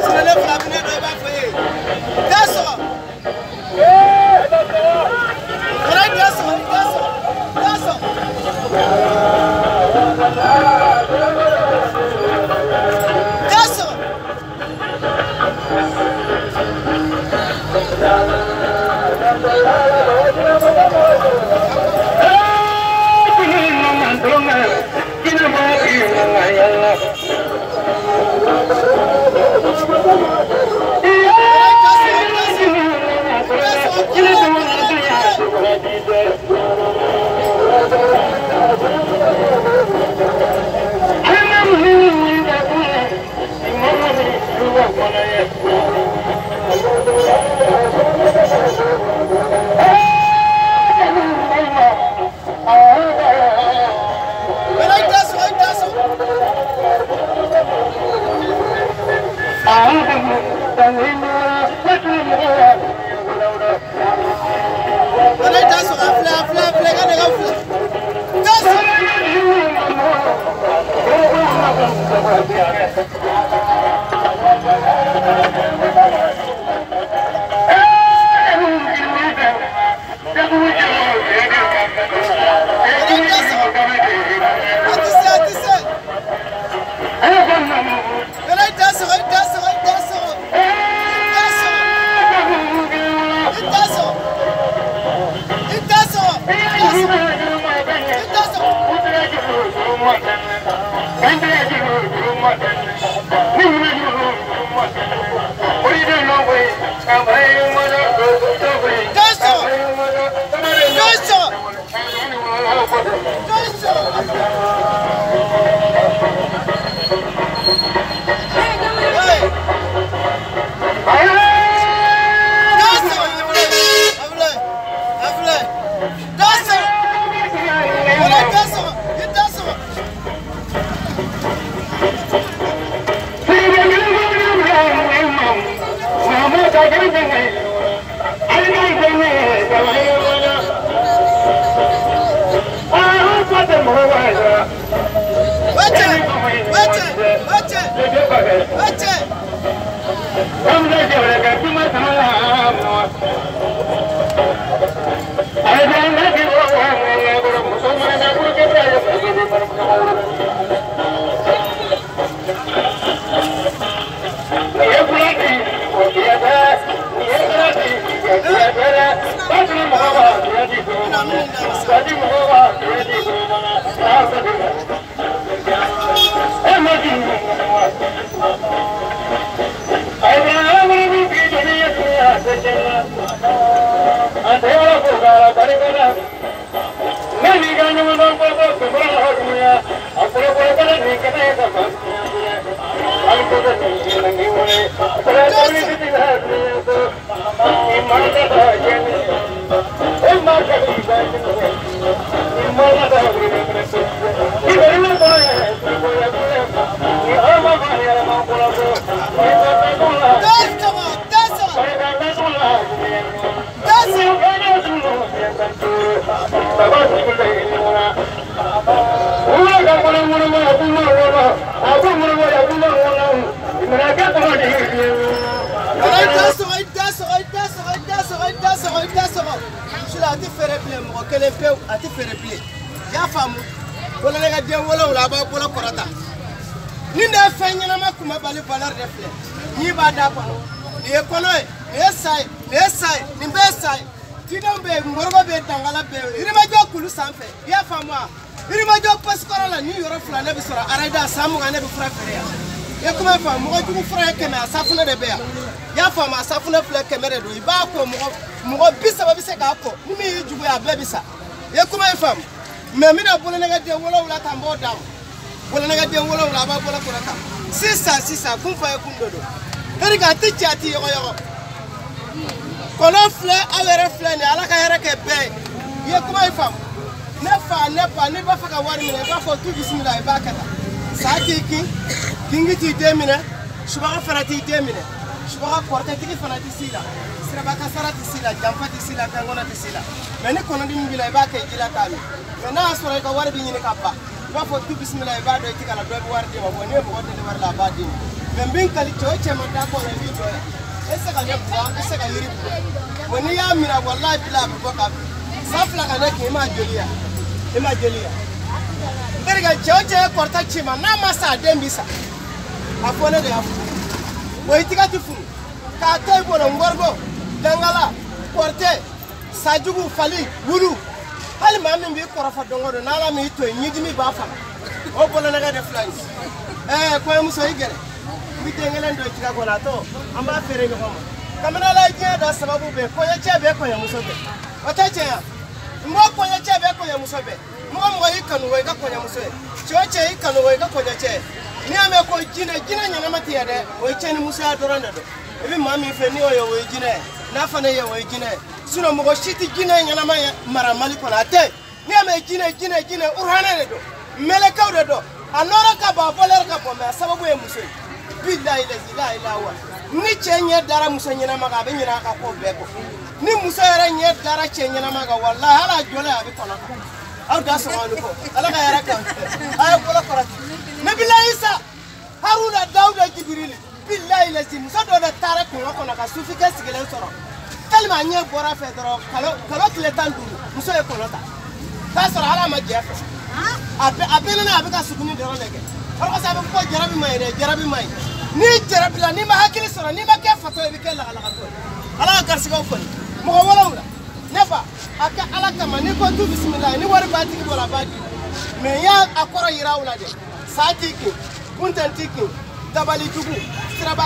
Sinɛ fila bɛ ne dɔn i b'a fɔ e ye. Da sɔgɔ. Kɔrɔ da sɔgɔ, da sɔgɔ, da sɔgɔ. Da sɔgɔ. I b'a fɔ tu bisimila i b'a dɔn i tɛ ka la dɔ bɛ wari d'i ma bɔn n'i ye mɔgɔ deli wari la a b'a d'i ma mɛ n bɛ n kali cɛ o cɛ ma da kɔ la i b'i jɔ yan e tɛ se ka ne bugɔ i tɛ se ka yiri bugɔ bɔn n'i y'a minɛ walahi bila a bɛ bɔ ka bin san 2 ka ne kin i ma joli yan i ma joli yan n terikɛ cɛ o cɛ ye kɔrɔta ci ma n'a ma sa a den bi sa a fɔ ne de y'a fɔ o i tigɛ ti furu k'a to i bolo ngɔrɔgɔ dangala kɔrɔtɛ sajugu fali wulu hali maa min b'i kɔrɔfɔ don o don n'ala m'i to yen ɲidimi b'a faga o bolonɛgɛ de filɛ nin ye kɔɲɔmuso i gɛrɛ n bɛ den kelen don i tigɛ kɔnɔ a tɔ an b'a feere ɲɔgɔn ma kabini ala ye diɲɛ da sababu bɛɛ kɔɲɔcɛ bɛɛ kɔɲɔmuso bɛɛ o tɛ tiɲɛ ya n ko kɔɲɔcɛ bɛɛ kɔɲɔmuso bɛɛ mɔgɔ mɔgɔ y'i kanu o i ka kɔɲɔmuso ye cɛ o cɛ y'i kanu o i ka kɔɲɔcɛ ye n'i y'a mɛn ko jinɛ jinɛ ɲɛnama tɛ yɛ dɛ o ye cɛnimusoya dɔrɔn de don i bɛ maa min fɛ n'i y'o ye o ye jinɛ ye n'a fana ye o ye jinɛ ye sinon mɔgɔ si tɛ jinɛ ɲɛnama ye mara Mali kɔnɔ a tɛ n'i y'a mɛn jinɛ jinɛ jinɛ uruhanɛ de don mɛlɛkɛw de don a nɔrɔ ka bon a valeur ka bon mais a sababu ye muso ye bilahi lazi la ilaha wa ni cɛ ɲɛ dara muso ɲɛnama kan a bɛ ɲinɛ a ka ko bɛɛ kɔ ni muso yɛrɛ ɲɛ dara cɛ ɲɛnama kan walahi hali a jɔlen a bɛ tɔnɔ kan aw da sɔgɔma ni kɔ ala ka yɛrɛ kan a ye bolo kɔrɔta nabila Isa Haruna Dawuda Jibirili bilahi lazi muso dɔ de taara kungo kɔnɔ ka sufikɛ sigilen sɔrɔ tellement a ɲɛ bɔra fɛ dɔrɔn kalo tile 15 muso ye kɔnɔ ta k'a sɔrɔ ala ma jɛ fɛ a bɛ ne a bɛ ka suguni dɔrɔn de kɛ o de kosɔn a bɛ fɔ jarabi ma ɲi dɛ jarabi ma ɲi n'i jarabila n'i ma hakili sɔrɔ n'i ma kɛ fatɔ ye i bɛ kɛ lagalagatɔ ye ala ka garisigɛw fɔli mɔgɔ 7 ne fa a kɛ ala kama n'i ko tu bisimila ni wari b'a tigi bolo a b'a di mɛ n y'a kɔrɔ yira aw la dɛ sa t'i kin buntɛn t'i kin dabali jugu siraba.